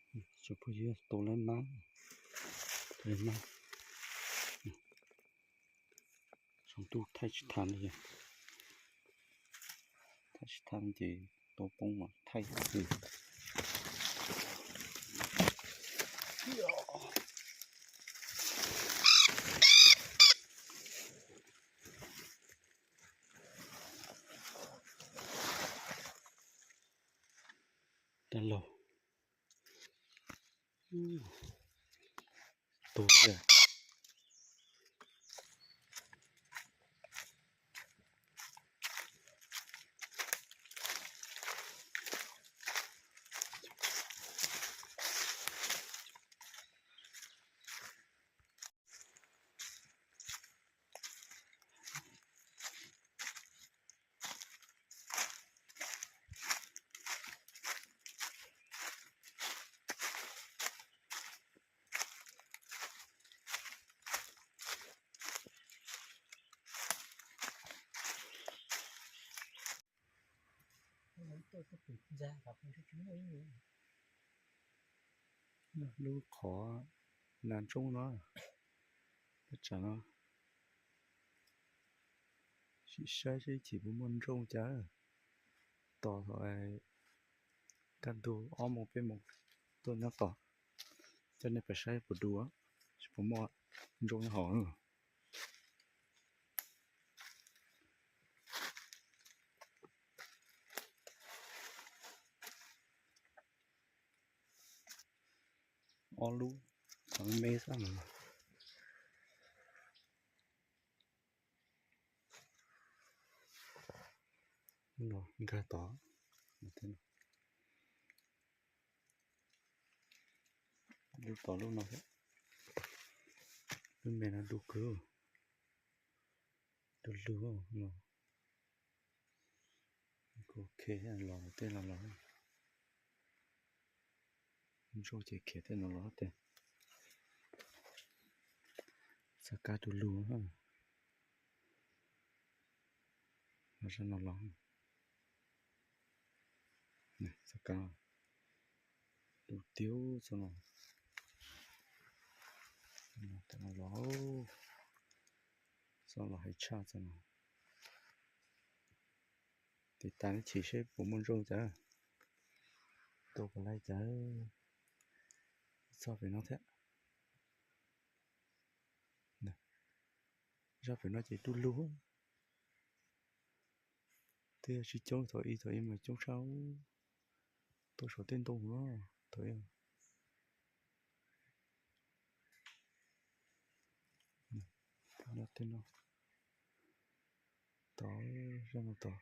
Tsoom phooj ywg, tau lawv mab, lawv mab, tsoom tub thaij tsis thaj li, thaij tsis thaj ces tau poob mas thaij xwb. Dab laug. Tus thiab. Lub qhov nas ntsooj no, tab tsam no sim saib seb ib chim puas muaj ntsooj cas. Tos thaum kaj ntug ob moos peb moos tuaj nyob tos, coj nej pais saib puas du, seb puas muaj ntsooj nyob hauv. Ob lub, qhov me xwb. No nkag tod, lub tod lub no thiab. Lub me no du kawg, du lug no. Ok, los tej los los. Ntsooj ces khiav tej no los tej. Txoj kab du lug. Los zaj no los. Txoj kab du tiub txoj no. Txoj no los, txoj los heev tshaj txoj no. Tiv tas ib chim seb puas muaj ntsooj cas, tua puas laib cas. Txoj pem no thiab. Zaj pem no ces du lug. Tej tsis coob, thaum ib thaum ib mas coob tshaj. Tuaj saum tej ntoo no thaum ib. Tej no tod, zaj no tod.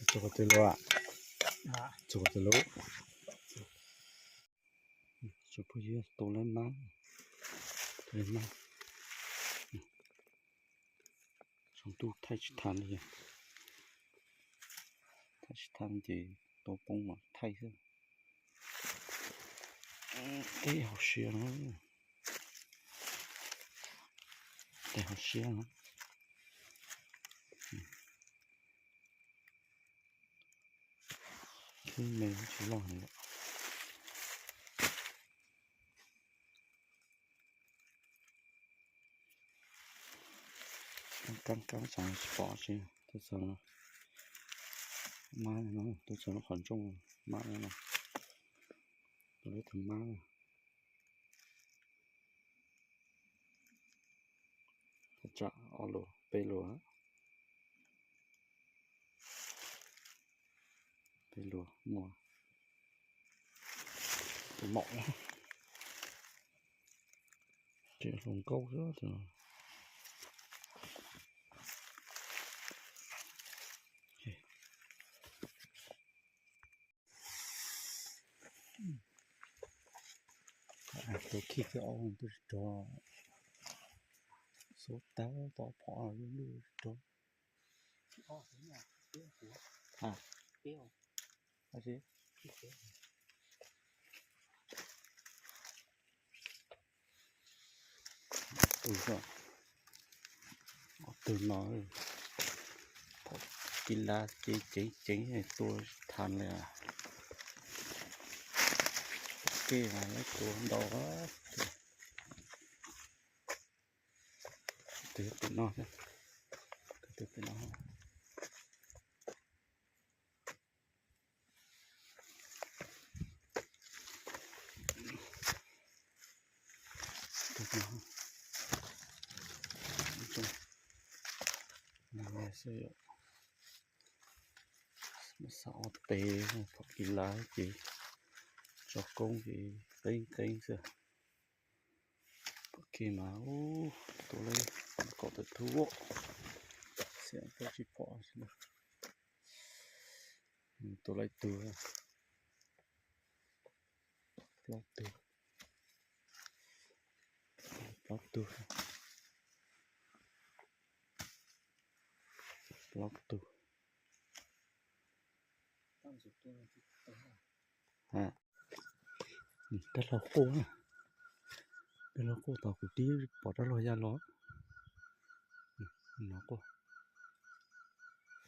Txog qhov twg lawm? Txog qhov twg lawm? Tsoom phooj ywg, tau lawv mab, lawv mab, tsoom tub thaij tsis thaj li, thaij tsis thaj ces tau poob mas thaij xwb. Ib hauv siab no. Ho siab no. Khib me tsis loj heev lawm. Kab kab xyov tsis pom tsi. Tuaj txog no, mab no, tuaj txog lub qhov ntsoj mab no, tus lub tus mab no. Tsam ob luas peb luas, peb luas muaj tus maum, ces hluas nkauj xwb. Tus khij thiab ob tuaj tsis rov, xub tab tom phom lub lub tsis rov. Tus, ob tug no, phom kis lav ceev ceev ceev tua tsis tau li. Pom kev mas lawv tua ntau. Tus pem no, tus pem no. Xav ob peb phom kis lav ces tso koob ces qeeb qeeb xwb. Pom kev mas ub, tua lawm kaum tawm tug, xiam koj tsis pom. Tua lawm tug, plaub tug, plaub tug, plaub tug. Dab laug quaj, dab laug quaj tos kuv tib pom dab laug ya los. No quaj,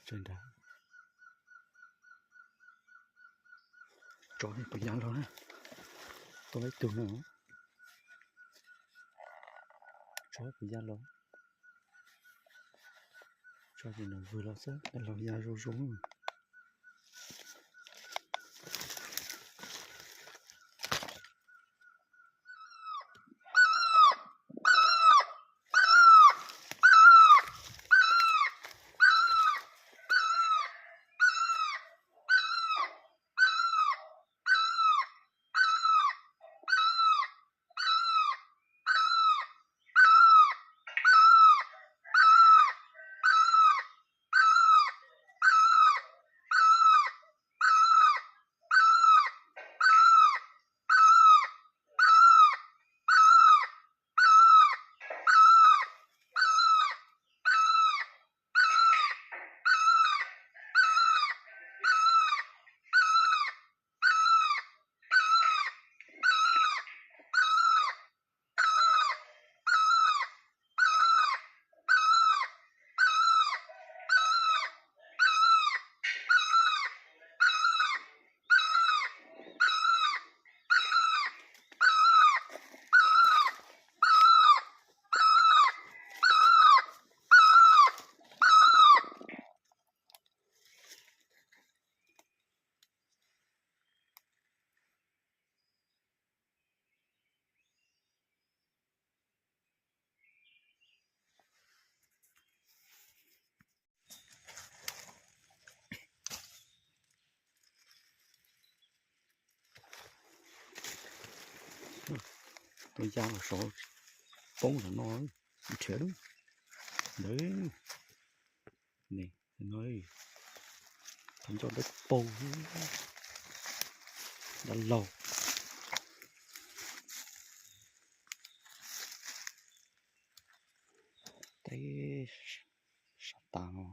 tseem nrad. Tsov puas ya los na? Tua ib tug no. Tsov puas ya los? Tsov ces nws vwg los xwb, dab laug ya zoo zoo. Tus ya los saud poob saum no, nrhiav lub ntawd ne, no, qhov ncauj dawb paug, dab laug. Teb sab tas no.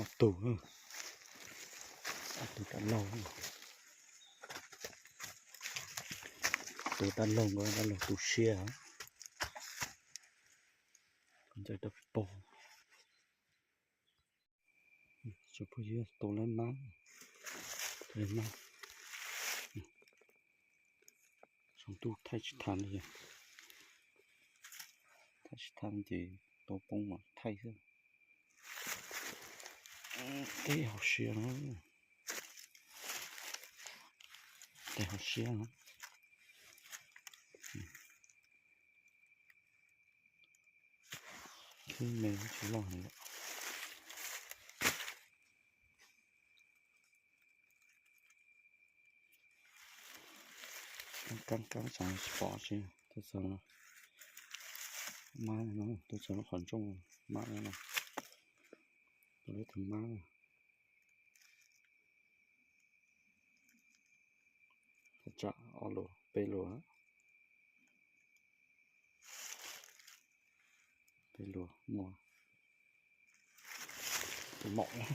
Ob tug, ob tug dab laug, tus dab laug ko dab laug tu siab. Cov dawb paug. Tsoom phooj ywg, tau lawv mab, lawv mab. Tsoom tub thaij tsis tau li, thaij tsis tau ces tau poob mas thaij xwb. Teb hauv siab no, teb hauv siab no. Khib me tsis loj heev. Kaab kaab tseem tsis pom tsi, tuaj txog mab no, tuaj txog lub qhov ntsooj mab no, tus lub tus mab no. Thaj tsam ob lus peb lus, peb lus muaj tus maum.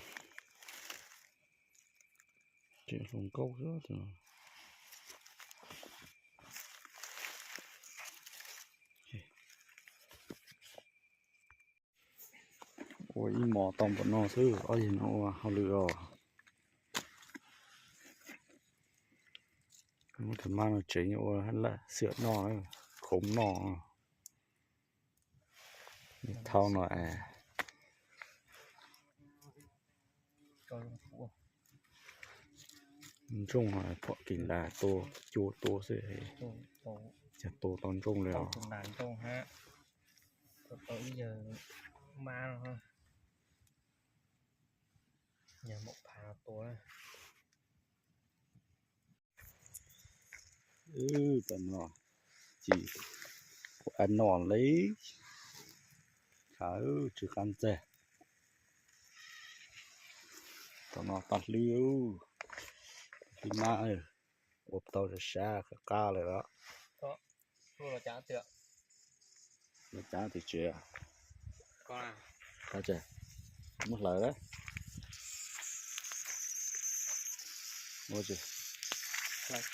Tseem hluas nkauj xwb tus no. Ua ib mos tau npaum no xwb, ob yawg no ua hauj lwm os. Muab tus mab no tsev ua xiam noj, khoov noj. Thauj no es ntsooj no pom kis ntas tua, cua tua xwb, cas tua tau ntsooj li os. Tam no ces kuv a noj li, tsw qab ntxiag. Tam no tau hlwb, hlwb mab, ua tau sab sab qab qab lawm os. Los cav tim tsev, muab hlawv lawm. Ua tsi, hlawv